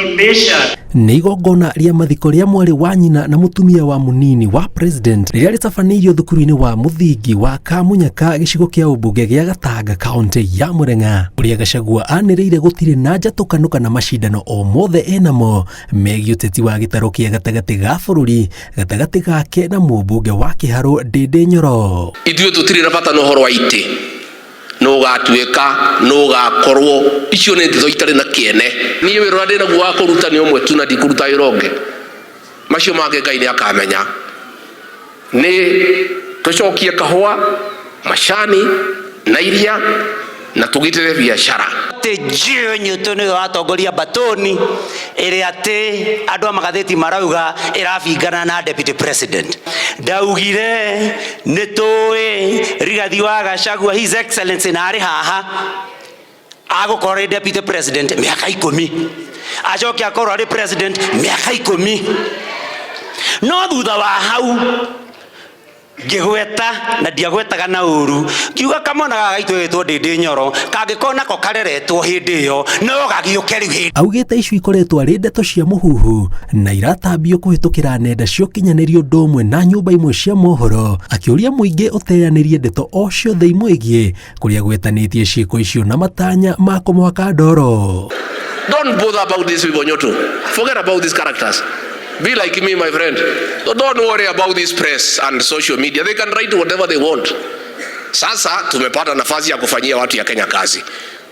imeisha. Nĩ igongona rĩa mathiko rĩa mwarĩ wa nyina na mũtumia wa mũnini wa president rĩrĩa rĩtabanĩirio thukuru-inĩ wa mũthingi wa Kamunyaka, gĩcigo kĩa ũmbunge gĩa Gatanga, kaũntĩ ya Murang'a, ũrĩa Gachagua anĩrĩire gũtirĩ na njatũkano kana macindano o mothe enamo megiĩ ũteti wa gĩtarũ kĩa gatagatĩ ga bũrũri gatagatĩ gake na mũmbunge wa Kĩharũ Ndĩndĩ Nyoro. Ithuĩ tũtirĩ na bata na ũhoro wa itĩ, nũ ũgatuĩka, nũ ũgakorwo, icio nĩ ndeto itarĩ na kĩene. Niĩ wĩra ũrĩa ndĩ naguo wa kũruta nĩ ũmwe tu na ndikũruta wĩra ũngĩ, macio mangĩ Ngai nĩ akamenya. Nĩ tũcokie kahũa, macani na iria na tũgitĩre biacara. Atĩ Joe Newton nĩwe watongoria mbatoni ĩrĩa atĩ andũ a magathĩti marauga ĩrabingana na deputy president. Ndaugire nĩ tũĩ Rigathi wa Gachagua, His Excellency, na arĩ haha agũkorwo arĩ deputy president mĩaka 10, acoke akorwo arĩ president mĩaka 10, no thutha wa hau ngĩgweta na ndiagwetaga na ũru, ngiuga kamwana gaka gaitũ gĩtwo Ndĩndĩ Nyoro kangĩkorwo nako kareretwo hĩndĩ ĩyo no gagĩũke rĩu hĩndĩ. Augĩte icio ikoretwo arĩ ndeto cia mũhuhu na iratambio kũhĩtũkĩra nenda cia ũkinyanĩria ũndũ ũmwe na nyũmba imwe cia mohoro, akĩũria mũingĩ ũteanĩrie ndeto o ciothe imwĩgiĩ kũrĩa gwetanĩtie ciĩko icio na matanya ma kũmwaka ndoro. Don't bother about these people, Nyoto. Forget about these characters. Be like me, my friend. So don't worry about this press and social media. They can write whatever they want. Sasa tumepata nafasi ya kufanyia watu ya Kenya kazi.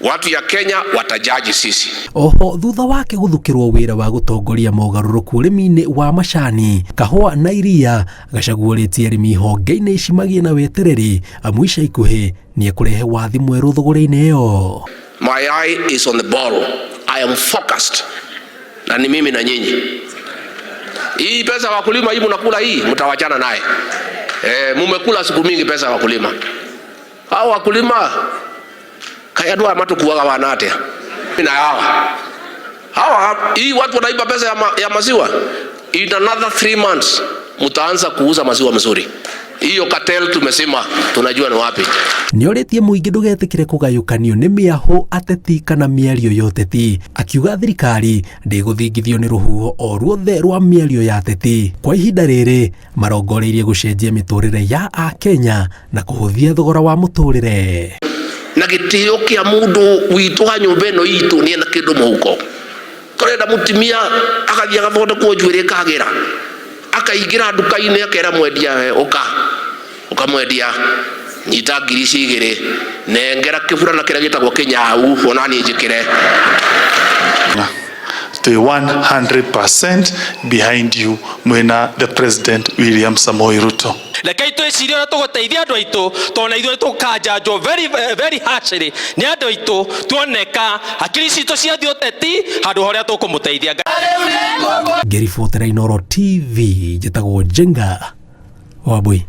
Watu ya Kenya watajaji sisi. Oho thutha wake gũthukĩrwo wĩra wa gũtongoria mogarũrũku ũrĩmi-inĩ wa macani, kahũa na iria, Gachagua ũrĩtie arĩmi honge-inĩ ici magĩe na wetereri amu ica ikuhĩ nĩekũrehe wathi mwerũ thũgũrĩ-inĩ ĩyo. My eye is on the ball. I am focused. Na ni mimi na nyinyi. Hii pesa ya wakulima hii mnakula hii, mtawachana naye. Mumekula siku mingi pesa ya wakulima. Hao wakulima kaya andũ aya matũkuaga wana atĩa? Na hawa. Hawa hii watu wanaiba pesa ya maziwa. In another 3 months mtaanza kuuza maziwa mzuri. Hiyo cartel tumesema tunajua ni wapi. Nĩorĩtie mũingĩ ndũgetĩkĩre kũgayũkanio nĩ mĩahũ, ateti kana mĩario ya ũteti, akiuga thirikari ndĩgũthingithio nĩ rũhuho o ruothe rwa mĩario ya ateti. Kwa ihinda rĩrĩ marongoreirie gũcenjia mĩtũrĩre ya Akenya na kũhũthia thogora wa mũtũrĩre. Na gĩtĩo kĩa mũndũ witũ wa nyũmba ĩno itũ nĩ ena kĩndũ mũhuko. Tũrenda mũtumia agathiĩ agathondekwo njuĩrĩ ĩkagĩra, akaingĩra nduka-inĩ akera mwendia, we ũka, ũkamwendia nyita ngiri ici igĩrĩ, nengera kĩburana kĩrĩa gĩtagwo kĩnyau ona niĩ njĩkĩre. Twĩ 100% behind you mwena the President William Samoei Ruto. Rekei twĩcirie ũrĩa tũgũteithia andũ aitũ, tondũ na ithuĩ tũkanjanjwo very, very harshly nĩ andũ aitũ, tuoneka hakiri citũ ciathiĩ ũteti handũ ha ũrĩa tũkũmũteithia. Ngĩribotera Inooro TV, njĩtagwo Njenga Wambui.